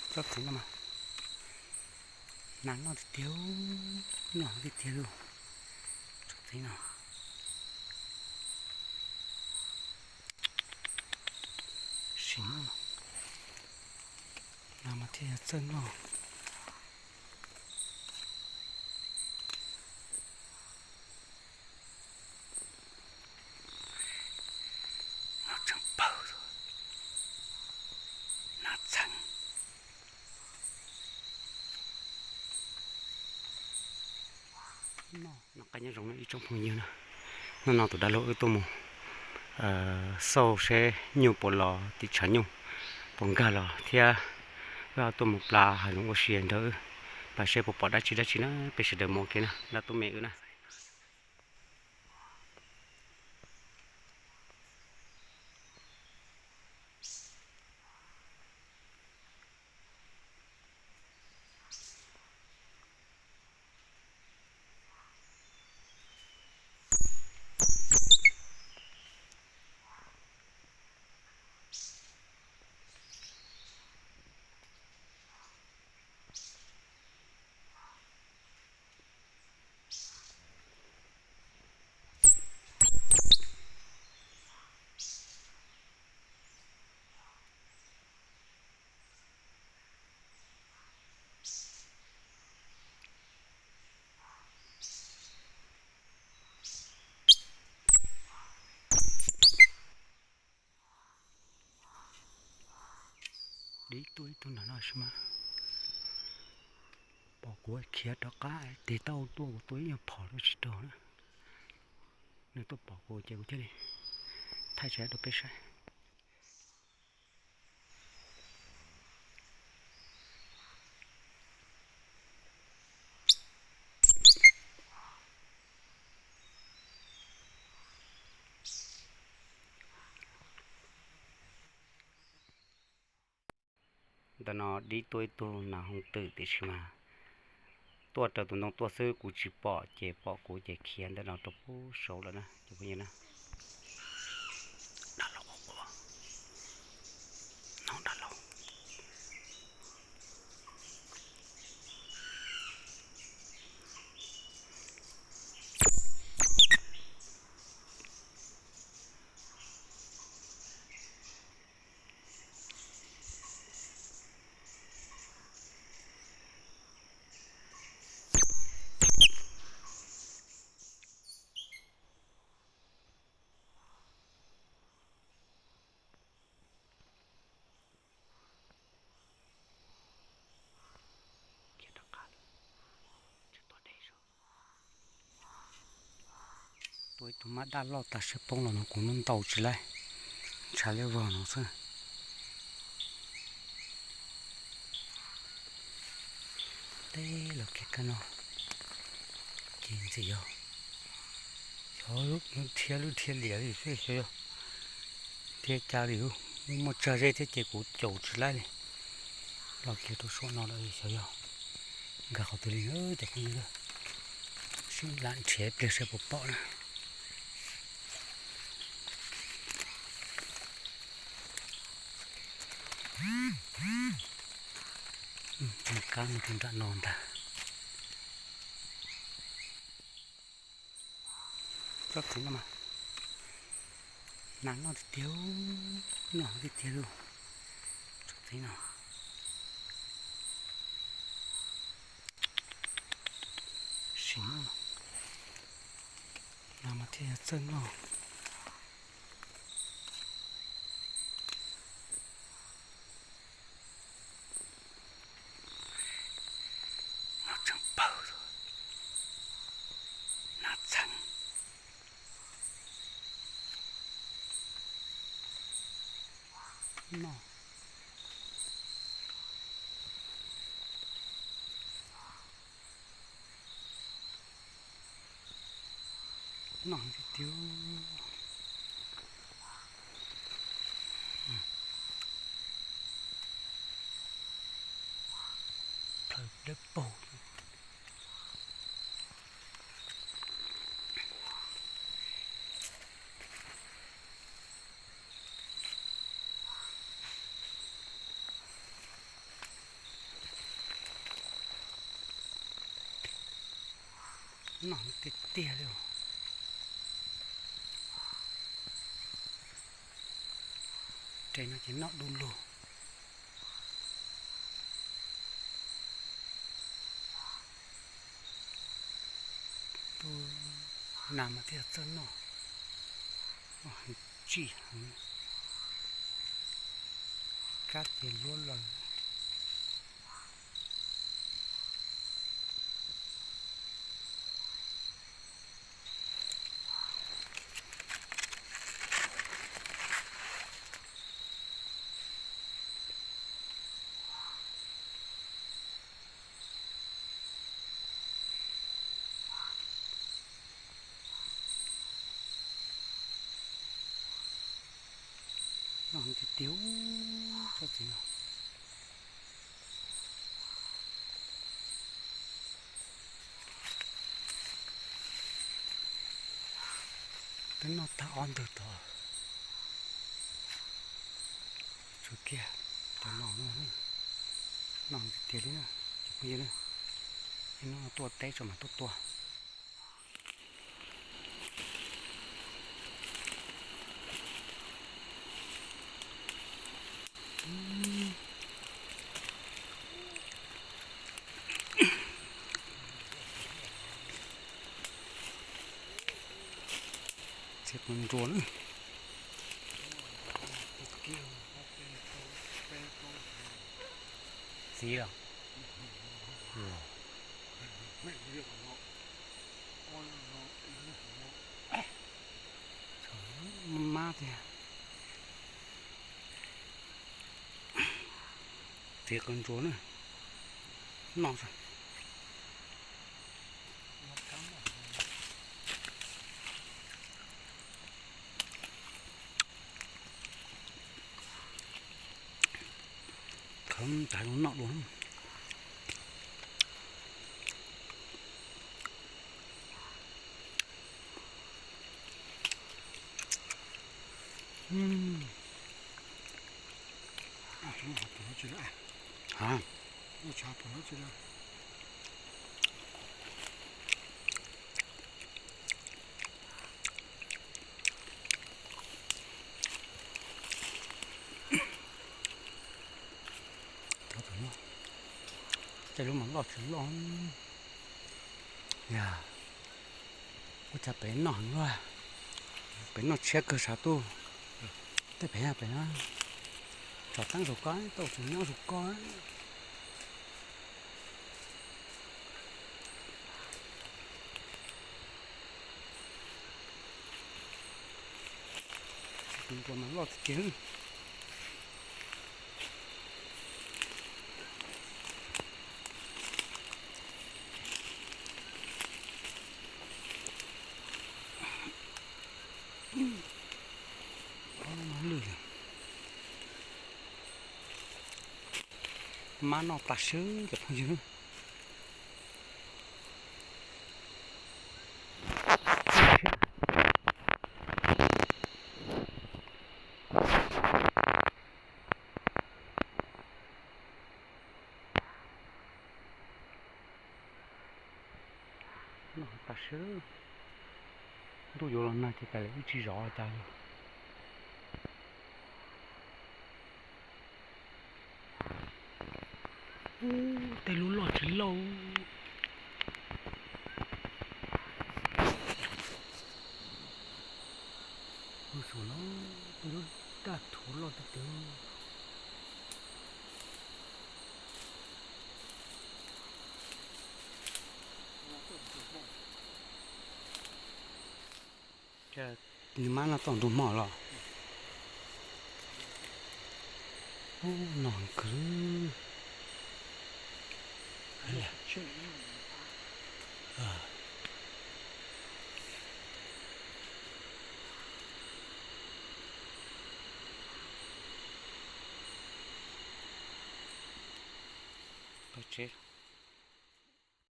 Tsob txiv no mas nas noj tiag tiag, noj tiag tiag li. Tsob txiv no, sim no, nas mas thiaj yog txawj noj. Nas tseem pawg, nas txheev. Noj qab nyob zoo ib tsoom phooj ywg na, hnub no tus dab laug wb tuaj mus xauj seb nyuj puas los tim tshav nyuj, puas nkag los thiab wb ho tuaj mus plas hav zoov ua si nrog wb plas seb puas pom dab tsi dab tsi na, peb sawv daws mus ua ke na, dab tub me wb na. Dib tuaj ib tug nram no sis mas pom kuv khiav rov qab tig tau tuaj kuv tua ib nyuag phom rau tsis raug na. Nws tuaj pom kuv ces kuv thiaj li thaij tsis rau peb saib. Ntawm no dib tuaj ib tug nas hoov twm tiam sis mas tuaj raws tus ntoo tuaj xwb kuv tsis pom ces pom kuv ces khiav ntawm no rau pub saud lawm na cov phooj ywg na. Dab laug quaj quaj, no dab laug. Tua ib tug mab dab loj tag siab poob los no kuv hnub ntaus tsis laib, ntshav liab vog no xwb. Teb los kiag kab no ces ntxim yog, xyov dhia lub dhia liam li xwb xyov yog dhia cas li, muaj muaj tsag zeb thiab ces kuv caum tsis laib li. Los kiag rau saum no lawm xyov yog nkag qhov twg li na cov phooj ywg. Sib lam nrhiav ib pliag seb puas pom na. Kab no rau nram no ntag. Tsob txiv no mas nas noj tiag tiag, noj tiag tiag li. Tsob txiv no, sim no, nas mas thiaj yog txawj noj. Nas tseem pawg, nas txheev. Noj, noj tiag tiag. Plhaw dawb paug. Noj tiag tiag li. Res no ces noj du lug. Tub nas mas thiaj txawj noj, noj heev, tsij heev, kab ces luab lawm. Noj tiag tiag tsob txiv no. Twb noj tag ob ntwg tod. Tshuav kiag cov no, noj tiag tiag li na. Cov phooj ywg, ib hnub no tuaj teb tso mam tuaj tua. Txiv qws ntsuag na. Txiv los? Mab tiag. Txiv qws ntsuag na. Noj. Khawv tas zoo noj dua. Cov lub mas loj tsis loj. Yog ua cas pem noj heev luaj, pem noj tshiab kawg sav tuj. Tej pem pem no tsom teeb saum ko, tau tsis nyob saum ko. Tus nruas mas loj tiag tiag. Ob lub mas lwj lawm. Mab noj tas swb cov phooj ywg. Noj tas swb. Ntuj yuav los nag ces tas li wb tsis zov cas li. Ub, tej lub loj tsis loj. Lub xus no, tej lub daj thuv loj tiag tiag. Nws mab no tau ntu hmo los? Ub, no kawg. Tau tsev.